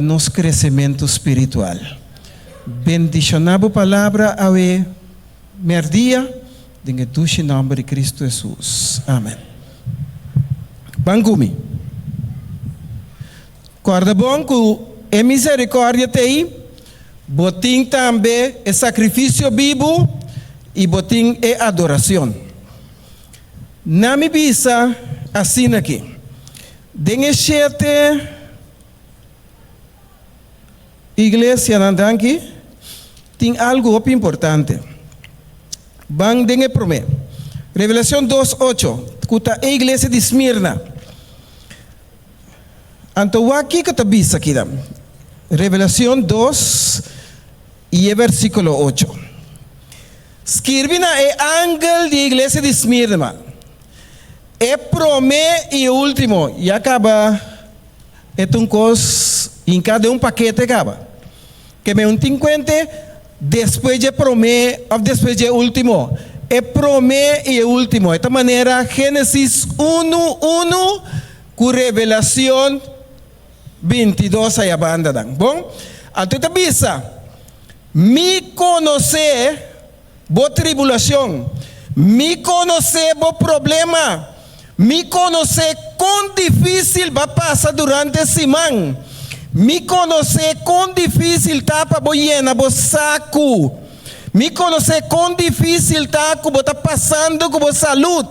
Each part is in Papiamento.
Nos kresementu spiritual. Bendishoná bo palabra awe mèrdia den e dushi nòmber di Kristu Hesus. Amen. Ban ku mi. Kòrda bon ku e miserikòrdia t'ei, bo tin tambe e sakrifisio bibu i bo tin e adorashon. Na mi bisa asin'aki, den e shete. Iglesianan danki tin algu hopi importante. Ban den e promé. Revelacion dos ocho, ku ta e iglesia di Smirna. Anto wak kiko ta bisa kinan. Revelacion dos i e versikulo ocho. Skirbi na e angel di e iglesia di Smirna, E promé i e último. Ya kaba. E ta un kos hinká den un pakete kaba. Ke men un tin kuente despues dje promé òf despues dje último. E promé i e último. E ta manera Génesis unu unu ku Revelacion 22 aya bandanan. Bon, anto e ta bisa, Mi konosé. Bo tribulacion. Mi conoce bo problema. Mi conoce con dificil ba pasa durante siman. Mi conoce con dificil ta pa bo yena bo sacu. Mi conoce con dificil ta cu bo ta pasando cu bo salud.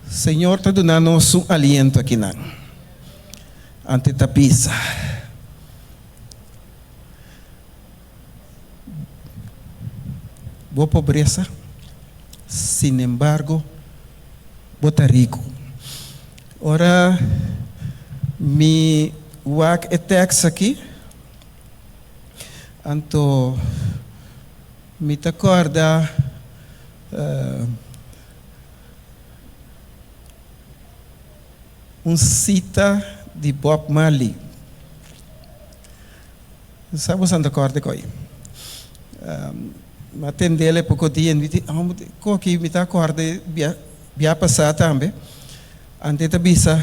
Señor ta duna nos un aliento akinan. Ante ta bisa, Bo pobresa, sinembargo, bo ta riku. Ora mi wak e tèks aki, anto mi ta kòrda. Un sita di Bob Marley. Sa bo santa kòrda koi? Mi a tendel e poko dia mi di, koki mi ta kòrda bia bia pasá tambe. Anto e ta bisa,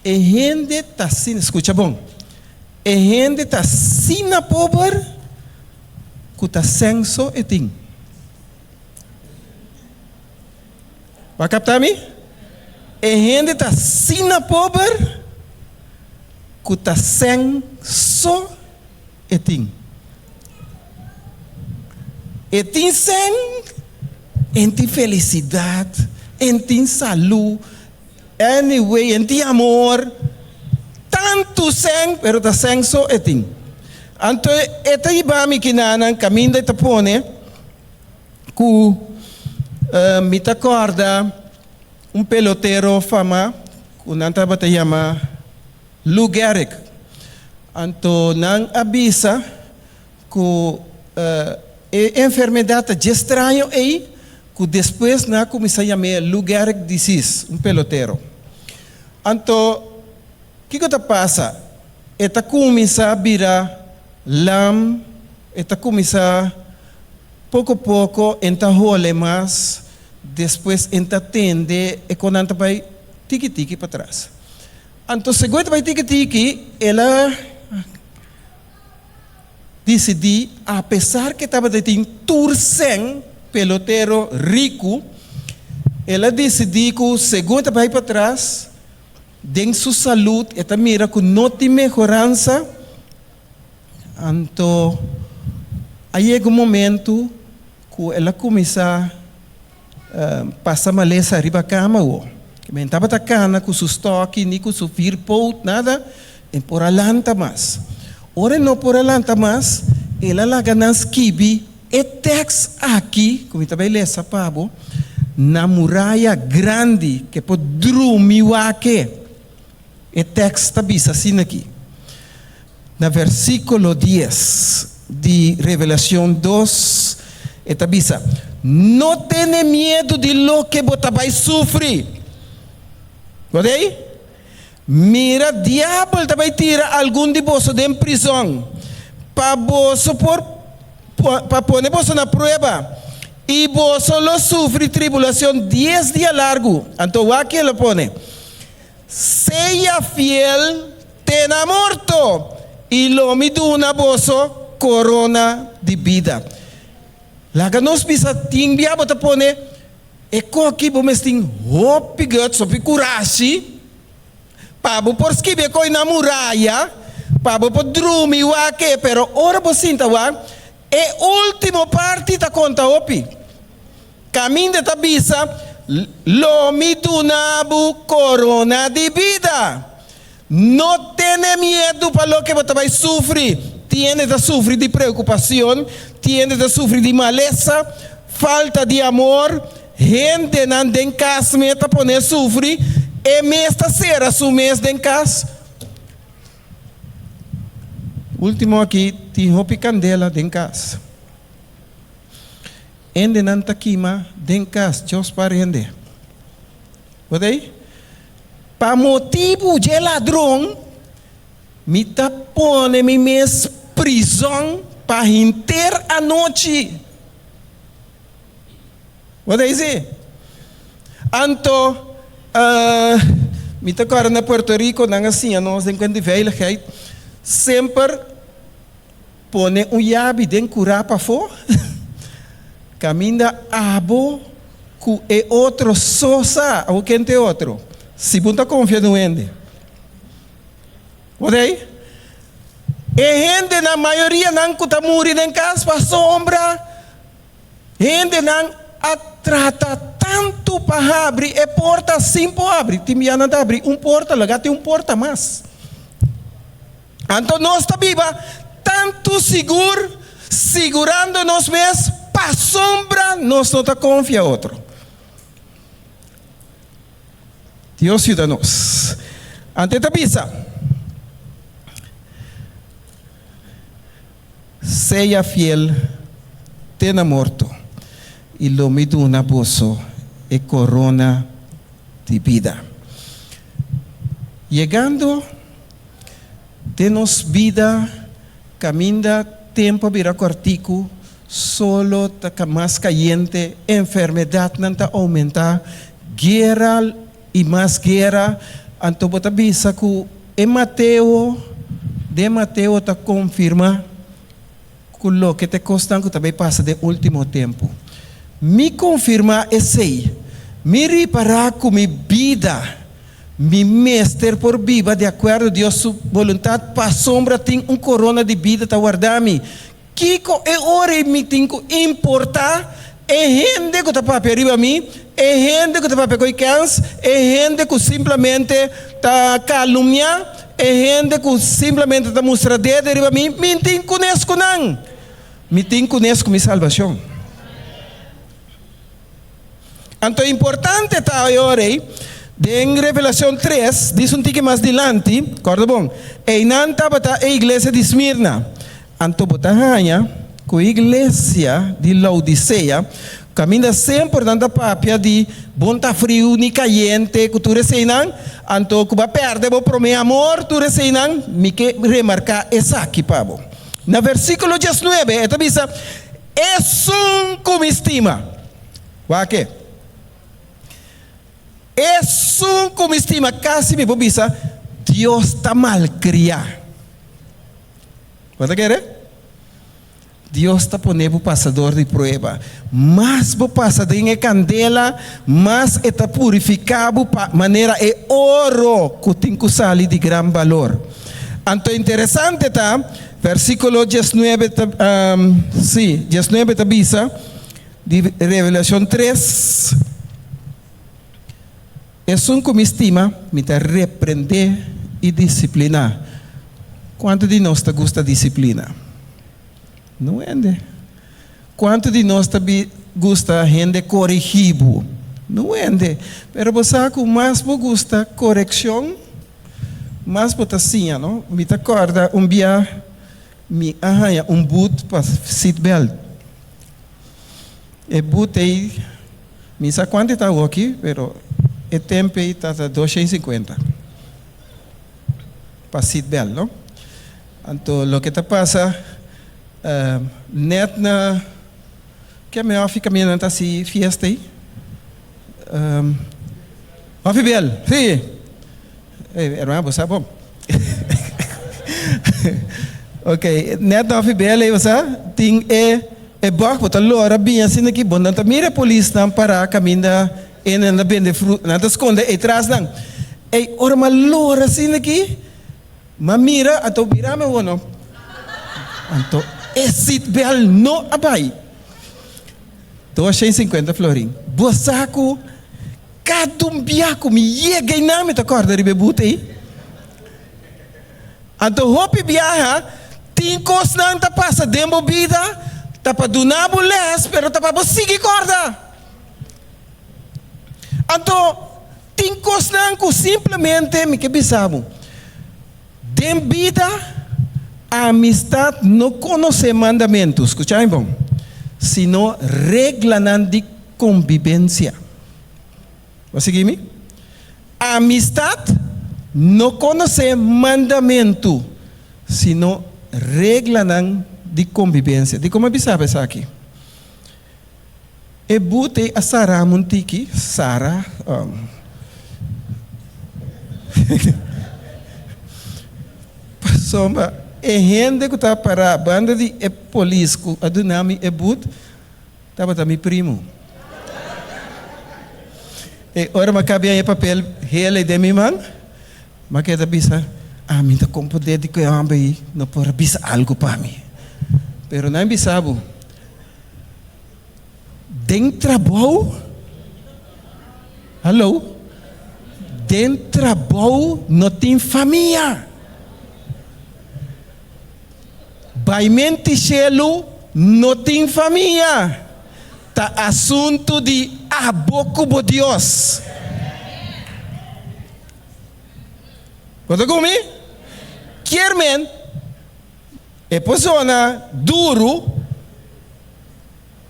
e hende ta asina, skucha bon, e hende ta asina pober ku ta senso e tin. Bo a kapta mi? E hende ta asina pober ku ta sèn so e tin. E tin sèn, en tin felisidat, en tin salú, anyway, en tin amor. Tantu sèn, pero ta sèn so e tin. Anto e ta hiba mi kinanan kaminda e ta pone. Ku mi ta kòrda un pelotero famá ku nan tabata yama Lou Gehrig. Anto nan a bisa ku e enfermedat ta dje straño ei ku despues nan a kuminsá yam'é Lou Gehrig disease, un pelotero. Anto kiko ta pasa? E ta kuminsá bira lam, e ta kuminsá. Poko poko en ta hole mas, despues en ta tende e kon nan ta bai tiki tiki patras. Anto segun e ta bai tiki tiki, el a disidí, apesar ke tabata tin tur sèn pelotero riku, el a disidí ku segun e ta bai patras, den su salud e ta mira ku no tin mehoransa. Anto a yega un momentu ku el a kuminsá pasa malesa riba kama awo. Men tabata kana ku su stòki ni ku su vierpoot, nada, e por a lanta mas. Ora e no por a lanta mas, el a laga nan skibi e tèks aki, ku mi ta bai lesa pa bo, na muraya grandi ku e por drumi wak. E tèks ta bisa asina aki, Na versíkulo dies di Revelashon dos, e ta bisa, No tene miedu di loke bo ta bai sufri. Bo ta ei? Mira, Diabel ta bai tira algun di boso den prizòn, pa boso por pa pone boso na prueba, i boso lo sufri tribulashon dies dia largu. Anto wak el a pone. Sea fiel te na morto, i lo mi duna boso korona di bida. Laga nos bisa tin bia bo ta pone e koki bo mes tin hopi guts, hopi kurashi pa bo por skibi e koi na muraya, pa bo por drumi wak e, pero ora bo sinta wak e ultimo parti ta konta hopi. Kaminda ta bisa, Lo mi duna bo korona di bida. No tene miedu pa loke bo ta bai sufri. Tin hende ta sufri di preocupacion, tin hende ta sufri di malesa, falta di amor, hendenan den cas mes ta pone sufri, e mes ta cera su mes den cas. Ultimo aki tin hopi candela den cas. Hendenan ta kima den kas Dios pa rende. Bo ta ei? Pa motibu dje ladron, mi ta pone mi mes prizon pa henter anochi. Bo ta ei si? Anto, mi ta kòrda na Puerto Rico nan a siña nos den kuent di veiligheid, semper Pone un yabi den kurá pafó, kaminda abo ku e otro so sa. Abo ken ta e otro? Si bo no ta konfia den un hende. Bo ta ei? E hendenan, mayorianan ku ta muri den kas pasobra hendenan a trata tantu pa habri e porta sin por habri. Tin bia nan ta habri un porta, laga tin un porta mas. Anto nos ta biba tantu sigur, sigurando nos mes pasobra nos no ta konfia otro. Dios yuda nos. Anto e ta bisa, Sea fiel te na morto, i lo mi duna boso e korona di bida. Yegando Den nos bida kaminda tempu a bira kòrtiku, solo ta mas kayente, enfermedatnan ta oumentá, guera i mas guera, anto bo ta bisa ku e Mateo den Mateo ta konfirmá ku loke ta e kosnan ku ta bai pasa den último tempu. Mi konfirmá esei, mi ripará ku mi bida Mi mester por biba di akuerdo Dios su boluntat pasobra tin un korona di bida ta warda mi. Kiko e ora ei mi tin ku importá? E hende ku ta papia riba mi, e hende ku ta papia ko'i kèns, e hende ku simplemente ta kalumniá, e hende ku simplemente ta mustra dede riba mi, mi tin kunes ku nan. Mi tin kunes ku mi salbashon. Anto importante ta e ora ei, den Revelacion tres, dis un tiki mas dilanti, corda bon, einan tabata e iglesia di Smirna. Anto bo ta haña cu e iglesia di Laodicea, caminda semper nan ta papia di bon ta friu ni cayente cu tur eseinan, anto cu bo a perde bo prome amor, tur eseinan, mi ke remarca esaki pa bo. Na versiculo diesnuebe e ta bisa, Esun ku mi stima. Wak e. Esun ku mi stima, kasi mi por bisa, Dios ta malkriá. Bo ta kere? Dios ta pone bo pasa dor di prueba. Mas bo pasa den e kandela, mas e ta purifiká bo pa manera e oro ku tin ku sali di gran balor. Anto interesante ta, Versíkulo diesnuebe ta, sí, diesnuebe ta bisa di Revelashon tres, Esun ku mi stima, mi ta reprendé i disipliná. Kuantu di nos ta gusta disiplina? No hende. Kuantu di nos ta gusta hende korigí bo? No hende. Pero bo sa ku mas bo gusta korekshon, Mas bo ta siña, no? Mi ta kòrda un bia mi a haña un but pa seat belt. E but ei, mi sa kuantu e ta awoki, pero e tempu ei ta ta dos shen i sinkuenta pa seat belt, no? Anto loke ta pasa, nèt na ke mi òfi kaminda nan ta hasi fiesta ei, Òfi bel, sí. Ey, hermano, bo sa bon. Ok, net Nòfi Bel ey, bo sa, tin e e bòg, bo ta lora bin asina aki, bo no ta mira e polisnan pará kaminda e nan ta bende fruta, nan ta skonde ey tras nan. Ey, ora mi a lora asina aki, mi a mira, anto bira mi awor no. Anto e seat belt no a bai. 250 florin. Bo sa ku Kada un bia ku mi yega einan mi ta kòrda riba e buta ei. Anto hopi biaha tin kosnan ta pasa den bo bida ta pa duna bo lès pero ta pa bo sigui kòrda. Anto tin kosnan ku simplemente mi ke bisa bo den bida amistat no konosé mandamentu, skucha mi bon, sino reglanan di Kombibensia. Bo a sigui mi? Amistat no konosé mandamentu, sino reglanan di kombibensia. Dikon mi a bisa bo esaki? E but ei a sara mi un tiki, sara, pasobra e hende ku ta pará banda di e polis ku a duna mi e but, Tabata mi primu. E ora mi a kabia e papel hel ei den mi man, mi a keda bisa, Ami ta komprendé di ku e hòmber ei no por a bisa algu pa mi. Pero nan bisa bo, Den trabou, hallo, den trabou no tin famia. Bai menti shelu no tin famia, ta asuntu di abo ku bo Dios. Bo ta ku mi? Kier men e persona duru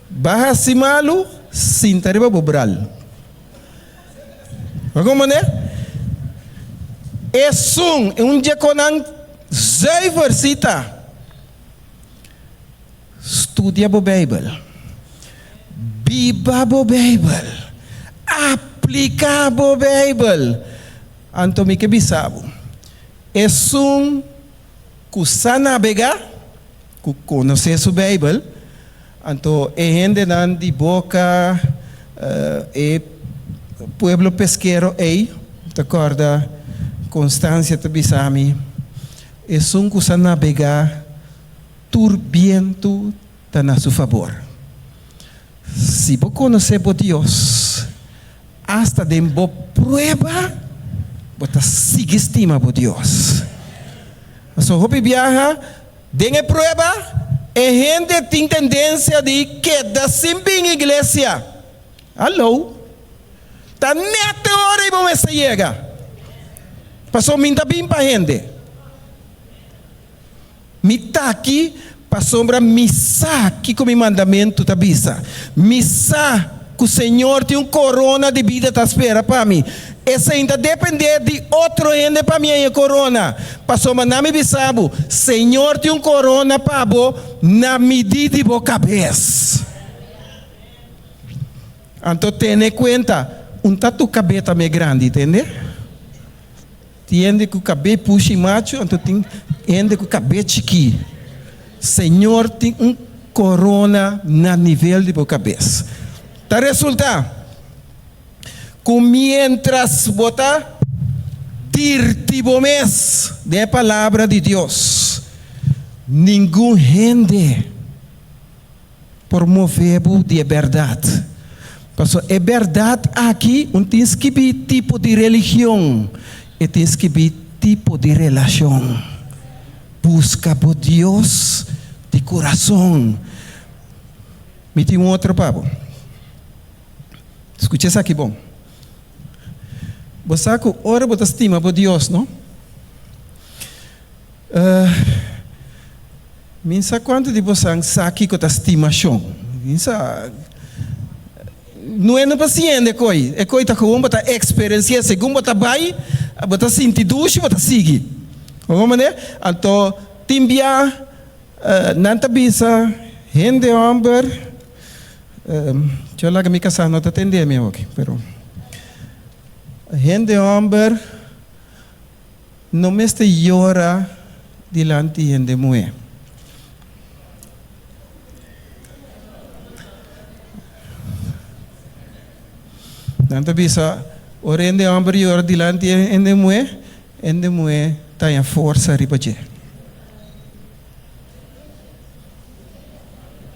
ba hasi malu sinta riba bo bral. Bo comprende? Esun un dje konan zuiver si ta. Studia bo Bijbel. Biba bo Bijbel. Aplica bo Bijbel. Anto mi ke bisa bo, esun ku sa nabega, ku konosé su Bijbel, anto e hendenan di boka e pueblo peskero ei, ta kòrda Constancia ta bisa mi, esun ku sa nabegá tur bientu ta na su fabor. Si bo konosé bo Dios, asta den bo prueba, bo ta sigui stima bo Dios. Pasobra hopi biaha Den e prueba, e hende tin tendensia di keda sin bin iglesia. Hallo! Ta nèt e ora ei bo mester yega. Pasobra mi ta bin pa hende. Mi ta aki pasobra mi sa kiko mi mandamentu ta bisa. Mi sa ku Señor tin un korona di bida ta spera pa mi. Esei ta dependé di otro hende pa mi haña e korona. Pasobra na mi bisa bo, Señor tin un korona pa bo na midí di bo kabes. Anto tene kuenta, un ta tu kabé ta me grandi, tende? Tin hende ku kabé pushi machu, anto tin hende ku kabé chikí. Señor tin un korona na nivel di bo kabes. Ta resultá ku miéntras bo ta dirti bo mes den e Palabra di Dios, ningun hende por move bo di e bèrdat. Pasobra e bèrdat aki un tin skibí tipo di religion, e tin skibí tipo di relashon. Buska bo Dios di kurason. Mi tin un otro pa bo. Skucha esaki bon. Bo sa ku ora bo ta stima bo Dios, no? Mi sa kuantu di bosan sa kiko ta stimashon. Mi sa. No e no pa siña e koi. E koi ta gewoon bo ta eksperensi'é. Segun bo ta bai, bo ta sinti dushi, bo ta sigui. Bo komprendé? Anto tin bia nan ta bisa hende hòmber. Yo laga mi kasá no ta tende mi awoki, pero hende hòmber. no mester yora dilanti hende muhé. Nan ta bisa, ora hende hòmber yora dilanti hende muhé, hende muhé ta haña forsa riba dje.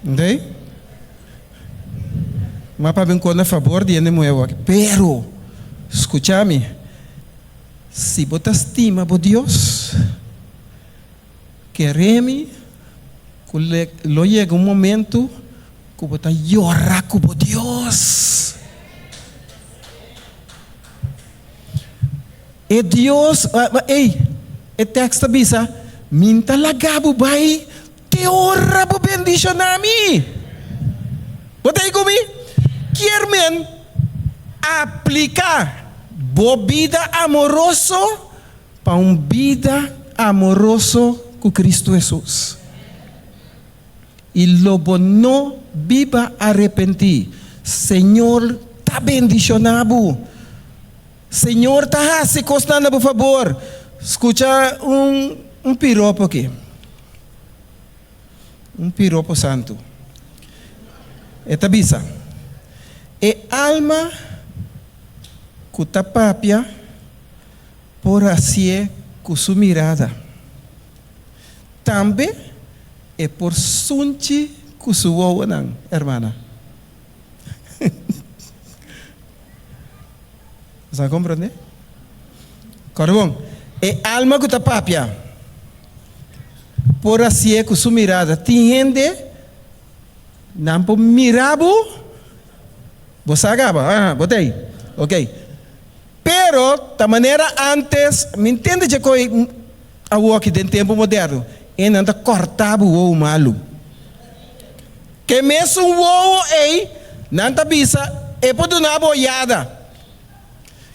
Oké? Ma papia un kos na fabor di hende muhé awor. Pero, skucha mi, si bo ta stima bo Dios, kere mi ku lo yega un momento ku bo ta yora ku bo Dios. E Dios, ey, e tekst ta bisa, Mi n'ta laga bo bai te ora bo bendishoná mi. Bo ta ei ku mi? Kier men apliká bo bida amoroso pa un bida amoroso ku Kristu Hesus. I lo bo no biba arepentí. Señor ta bendishoná bo. Señor ta hasi kosnan na bo fabor. Skucha un un piropo aki. Un piropo santu. E ta bisa, E alma ku ta papia por hasié ku su mirada. Tambe e por sunchi ku su wowonan, hermana. Bo sa komprondé? Kòrda bon, e alma ku ta papia por hasié ku su mirada. Tin hende nan por mira bo, bo sa kaba, aha, bo ta ei, ok. Pero ta manera ántes, mi ntende dje koe awoki den tempu moderno, e nan ta kòrta bo wowo malu. Ke mesun wowo ei, nan ta bisa, e por duna bo oyada.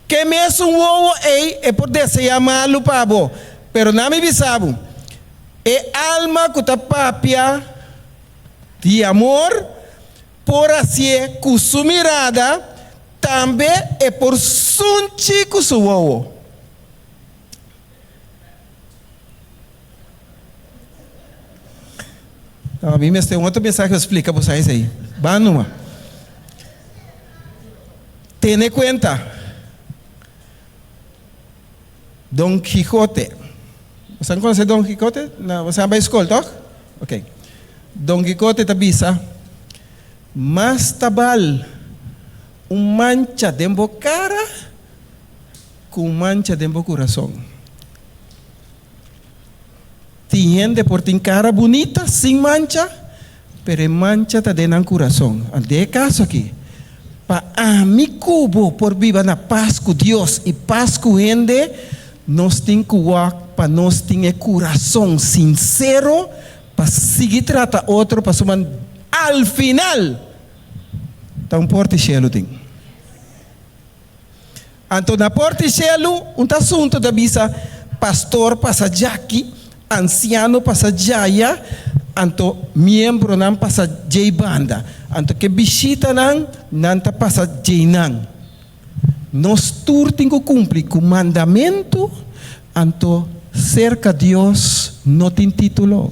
Ke mesun wowo ei, e por deseá malu pa bo. Pero nan mi bisa bo, e alma ku ta papia di amor por hasié ku su mirada, tambe e por sunchi ku su wowo. No, mi mester un otro mensahe pa splika boso esei. Ban numa. Tene kuenta. Don Quijote. Boso a konosé Don Quijote? No, boso a bai skol, tòg? Ok. Don Quijote ta bisa, Mas ta bal un mancha den bo kara ku un mancha den bo kurason. Tin hende por tin kara bunita, sin mancha, pero e mancha ta den nan kurason. Den e kaso aki, pa ami ku bo por biba na pas ku Dios i pas ku hende, nos tin ku wak pa nos tin e kurason sinsero pa sigui trata otro pasobra al final ta un porta di shelu tin. Anto na porta di shelu un ta asuntu ta bisa, Pastor pasa djaki, ansiano pasa djaya, anto miembronan pasa djei banda. Anto ke bishitanan, nan ta pasa djeinan. Nos tur tin ku kumpli ku mandamentu, anto serka Dios no tin título.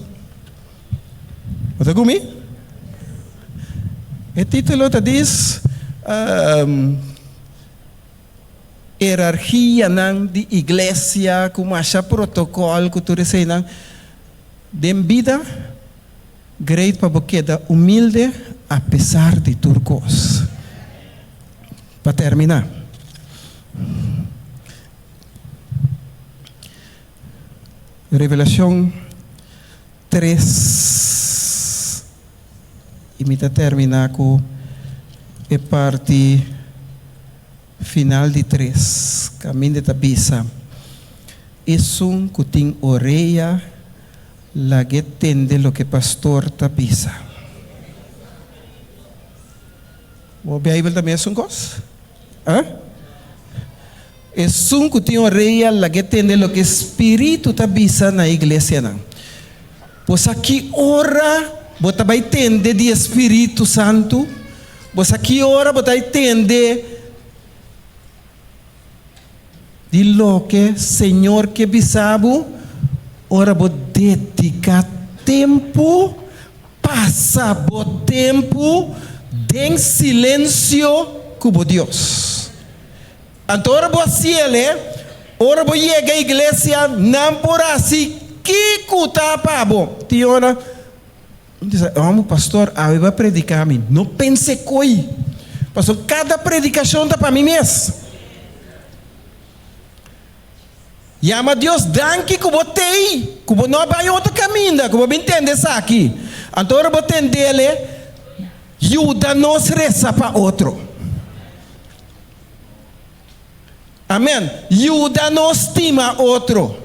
Bo ta ku mi? E título ta dis, Erargianan di Iglesia ku masha protokòl ku tur eseinan. Den bida, great pa bo keda humilde apesar di tur kos. Pa terminá. Revelashon tres i mi ta terminá ku e parti final di tres kaminda ta bisa, Esun ku tin orea lag'é tende loke pastor ta bisa. Bo Beibel ta mesun kos? Ah? Esun ku tin orea lag'é tende loke Spiritu ta bisa na e iglesianan. Bo sa ki ora bo ta bai tende di e Spiritu Santu? Bo sa ki ora bo ta bai tende di loke Señor ke bisa bo ora bo dediká tempu, pasa bo tempu den silensio ku bo Dios. Anto ora bo hasiel e, ora bo yega iglesia nan por hasi kiko ta pa bo. Tin ora mi ta bisa, Omo pastor awe bo a prediká mi. No pense koi, pasobra kada predikashon ta pa mi mes. Yama Dios danki ku bo tei, ku bo no a bai otro kaminda, ku bo bin tende esaki. Anto ora bo tendel e, yuda nos resa pa otro. Amen. Yuda nos stima otro.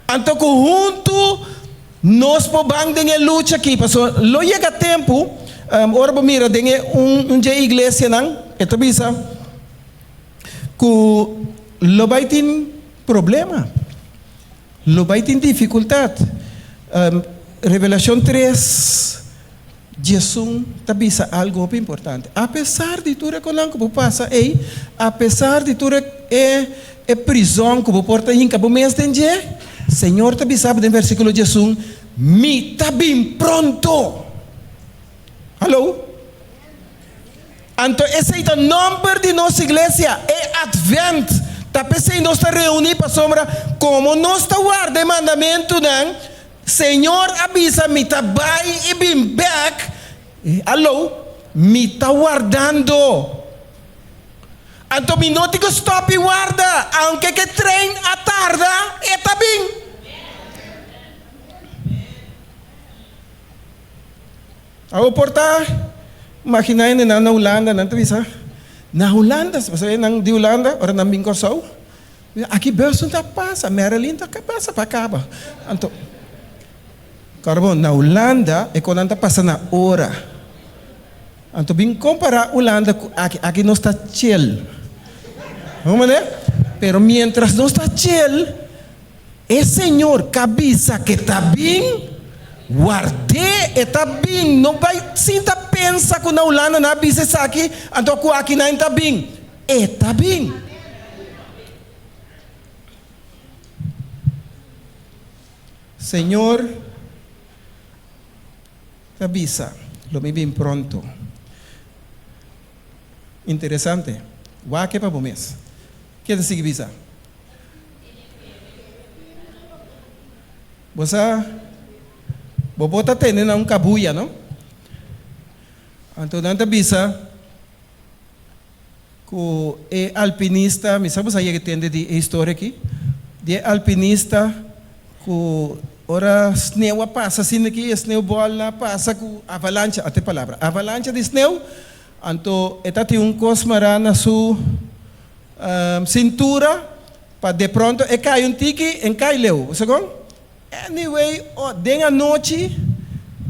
Anto ku huntu nos por ban den e lucha aki, pasobra lo yega tempu, ora bo mira den e un dje iglesianan, e ta bisa ku lo bai tin problema, lo bai tin difikultat. Revelashon tres. Djesun ta bisa algu hopi importante. Apesar di tur e konan ku bo pasa ei, apesar di tur e e prizòn ku bo por ta hinka bo mes den dje, Señor ta bisa bo den versíkulo djesun, Mi ta bin pronto. Hallo? Anto esei ta nòmber di nos iglesia, e Advent. Ta p'esei nos ta reuní pasobra komo nos ta warda e mandamentunan, Señor a bisa mi ta bai i bin bek, alo, mi ta wardando. Anto mi no tin ku stop i warda, aunke ku e trein a tarda, e ta bin. Awor por ta imaginá hendenan na Hulanda, nan ta bisa, na Hulanda, pasobra nan di Hulanda, ora nan bin Kòrsou, Aki bus no ta pasa, Marilyn ta pasa pa caba. Anto, carbon, na Hulanda e conan ta pasa na ora. Anto bin compara Hulanda cu aki, aki nos ta chill. Hoor mane? Pero mientras nos ta chill, e Señor ca bisa ke ta bin, ward'é, e ta bin. No bay sinta pensa cu na Hulanda nan a bisa esaki, anto cu aki nan ta bin. E ta bin. Señor ta bisa, Lo mi bin pronto. Interesante. Wak e pa bo mes. Ke ta sigui bisa? Bo sa, bo por ta tene na un kabuya, no? Anto nan ta bisa. Ku e alpinista, mi sa bo sa yega tende di e historia aki, di e alpinista ku ora sneu a pasa asina aki, e sneubòlnan a pasa ku avalancha, ata e palabra, avalancha di sneu, anto e ta tin un kos mará na su sintura pa de pronto e kai un tiki, en kai leu, bo sa kon? Anyway, den anochi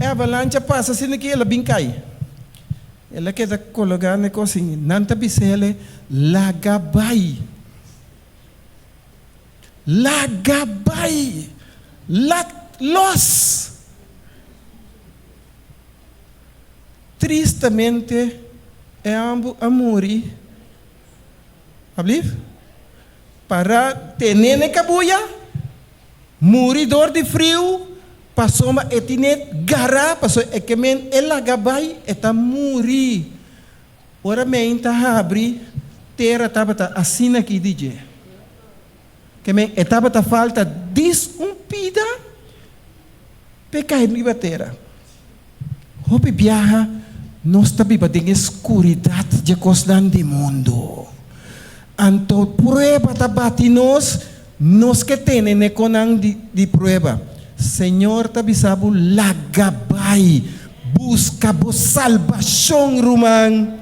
e avalancha pasa asina aki, el a bin kai. El a keda kologá na e kos i nan ta bis'é, Laga bai! Laga bai! Lat los! Tristamente e ambu a muri. Ablief? Para tene na e kabuya. Muri dor di friu pasobra e tine gará, pasobra e ke men e laga bai, e ta muri. Ora men ta habri, tera tabata asina aki di dje. Ke men e tabata falta dis un pida p'e kai riba tera. Hopi biaha nos ta biba den e skuridat dje kosnan di mundu. Anto prueba ta bati nos, nos ke tene n'e konan di prueba. Señor ta bisa bo, Laga bai, buska bo salbashon, ruman.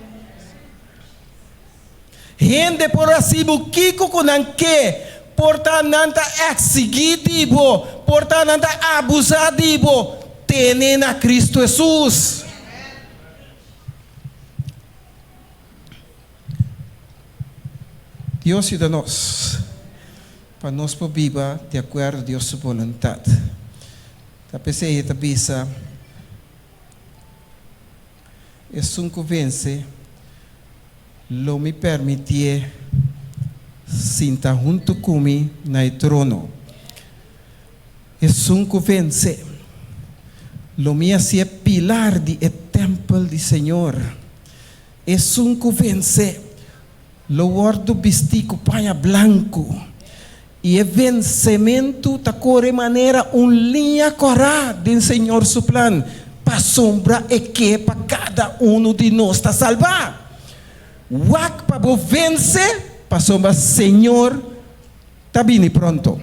Hende por hasi bo kiko ku nan ke, por ta nan ta eksigí di bo, por ta nan ta abusá di bo, tene na Kristu Hesus. Dios yuda nos pa nos por biba di akuerdo Dios su boluntat. Ta p'esei e ta bisa. Esun ku vense, lo mi permitié. sinta huntu ku mi na e trono. Esun ku vense, lo mi hasié pilar di e tèmpel di Señor. Esun ku vense, lo wòrdu bistí ku paña blanku, i e vensementu ta kore manera un liña kòrá den Señor su plan, pasobra e ke pa kada unu di nos ta salbá. Wak pa bo vense, pasobra Señor ta bini pronto.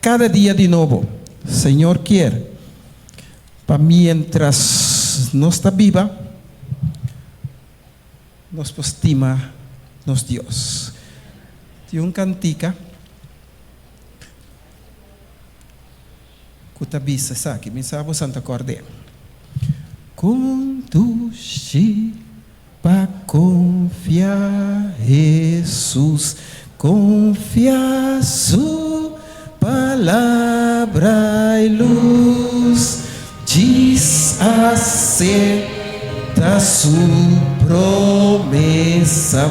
Kada dia di nobo, Señor kier pa miéntras nos ta biba, nos por stima nos Dios. Tin un kantika ku ta bisa esaki, mi sa bo Santa Kòrd'é. Kondushi pa konfia Hesus, konfia su palabra i lus, djis asepta su promesa,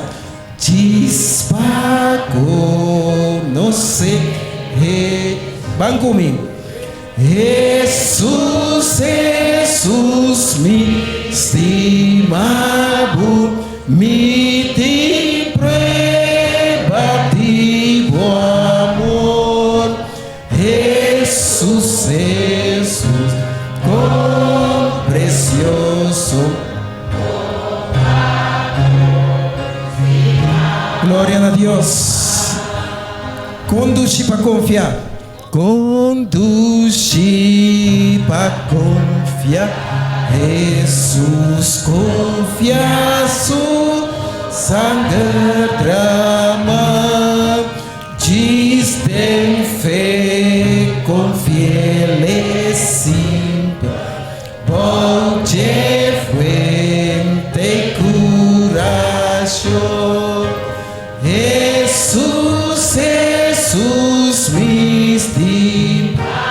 djis pa konosé He. Ban ku mi. Hesus, Hesus, mi stima bo, mi tin prueba di bo amor. Hesus, Hesus, kon precioso. Gloria na Dios. Conduci pa confia. Conduci pa confia Hesus, confia su sanger drama, djis den fe confiel e simpel, bou dje fuente y curacion. Hesus, Hesus, mi stima,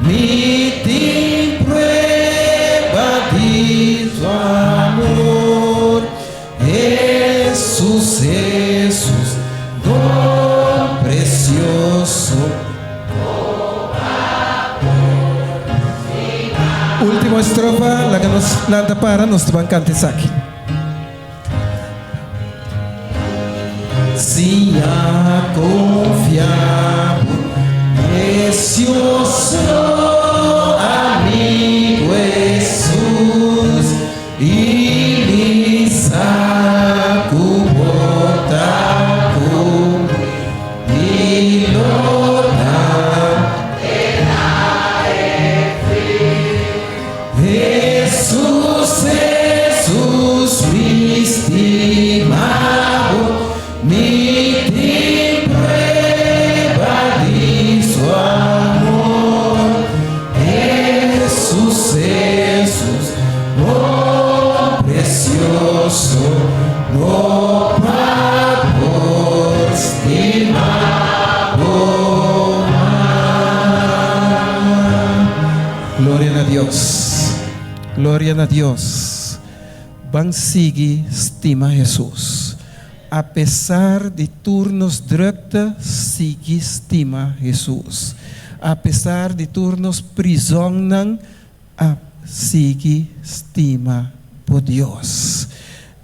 mi tin prueba di su amor. Hesus, Hesus, don precioso. Ultimo estrofa, laga nos lanta para, nos ta ban canta esaki. Siña konfia bo precioso amigo Hesus i mi sa ku bo ta ku mi lo ta. Hesus, Hesus, mi stima bo, mi tin prueba di su amor. Hesus, Hesus, bo precioso, no pa por stima bo mas. Gloria na Dios. Gloria na Dios. Ban sigui stima Hesus. Apesar di tur nos drukte, sigui stima Hesus. Apesar di tur nos prizonnan, a sigui stima bo Dios.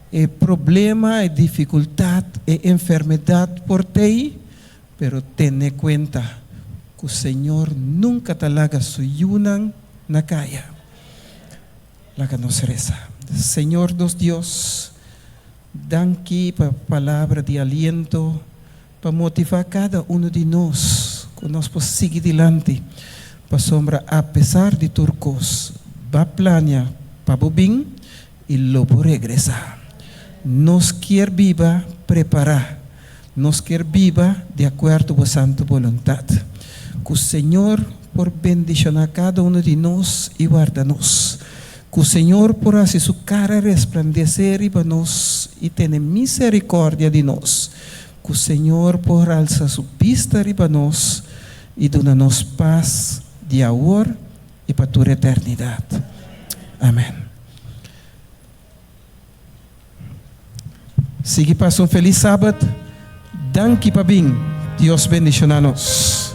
E problema, e difikultat, e enfermedat por t'ei, Pero tene kuenta ku Señor nunka ta laga su yunan na kaya. Laga nos resa. Señor nos Dios, danki pa palabra di aliento pa motivá kada uno di nos ku nos por sigui dilanti, pasobra apesar di tur kos, ba plania pa bo bin i lo bo regresá. Nos kier biba prepará. Nos kier biba di akuerdo bo santu boluntat. Ku Señor por bendishoná kada uno di nos i warda nos. Ku Señor por hasi su kara resplandesé riba nos i tene miserikòrdia di nos. Ku Señor por alsa su bista riba nos i duna nos pas di awor i pa tur eternidat. Amèn. Sigui pasa un felis sabat. Danki pa bin. Dios bendishoná nos.